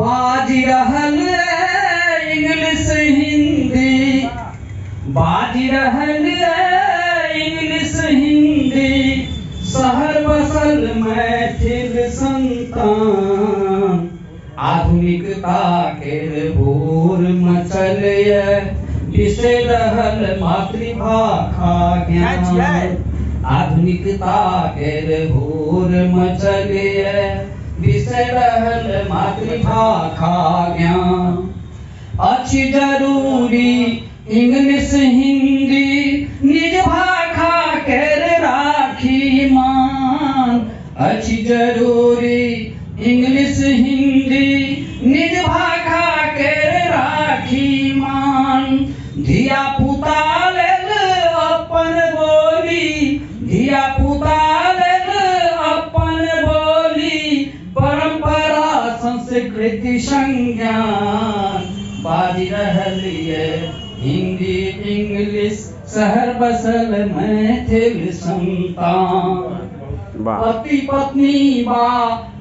बाजि रहल इंग्लिश हिंदी, बाजि रहल इंग्लिश हिंदी, शहर बसल मैथिल संतान। आधुनिकता केर भोर मचल ये, बिसरि रहल मातृभाषा ज्ञान। आधुनिकता केर भोर मचल ये, बिसरि रहल मातृभाषा ज्ञान। अछि जरूरी इंग्लिश हिंदी, निज भाषा केर राखी मान। अछि जरूरी इंग्लिश हिंदी, निज भाषा केर राखी मान। धिया पुता लेल अपन बोली, धिया पुता लेल अपन बोली, परंपरा संस्कृति संज्ञान। बाजि रहल ये हिंदी इंग्लिश, शहर बसल मैथिल संतान। पति पत्नी बा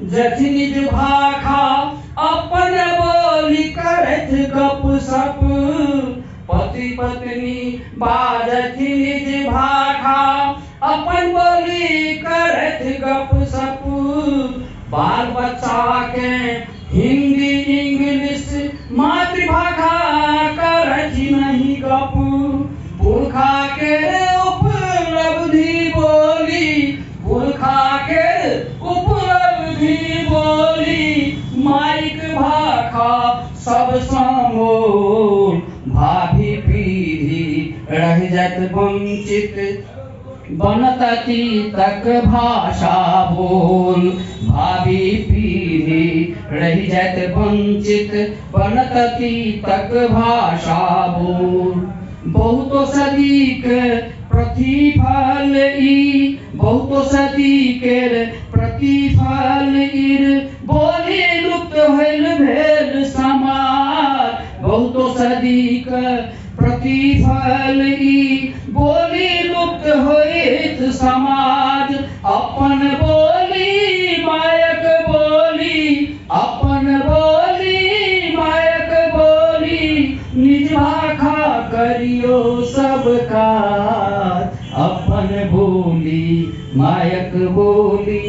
जथि निज भाखा, अपन बोली करत गप सप। पति पत्नी बाजथि निज भाखा, अपन बोली करत गप सप। बाल बच्चा के हिंदी इंग्लिश, मातृभाषा करथि नहीं गप। पुरखा के उपलब्धि बोली, पुरखा के उपलब्धि बोली, माइक भाखा सबसँ मोल। भाभी पीढ़ी रह जात वंचित, बनत अतीतक भाषा बोल। भाभी पीढ़ी रह जात वंचित, बनत अतीतक भाषा बोल। बहुतो सदीक प्रतिफल ई, बहुतो सदी केर प्रतिफल इर, बोली लुप्त होइल भेल समाज। बहुतो सदीक प्रतिफल ई, बोली लुप्त होइत समाज। अपन बोली मायक बोली, अपन बोली मायक बोली, निज भाषा करियो सब काज। अपन बोली मायक बोली,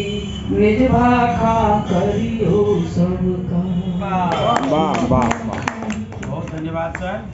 निज भाषा करियो सब काज। वाह वाह वाह, बहुत धन्यवाद सर।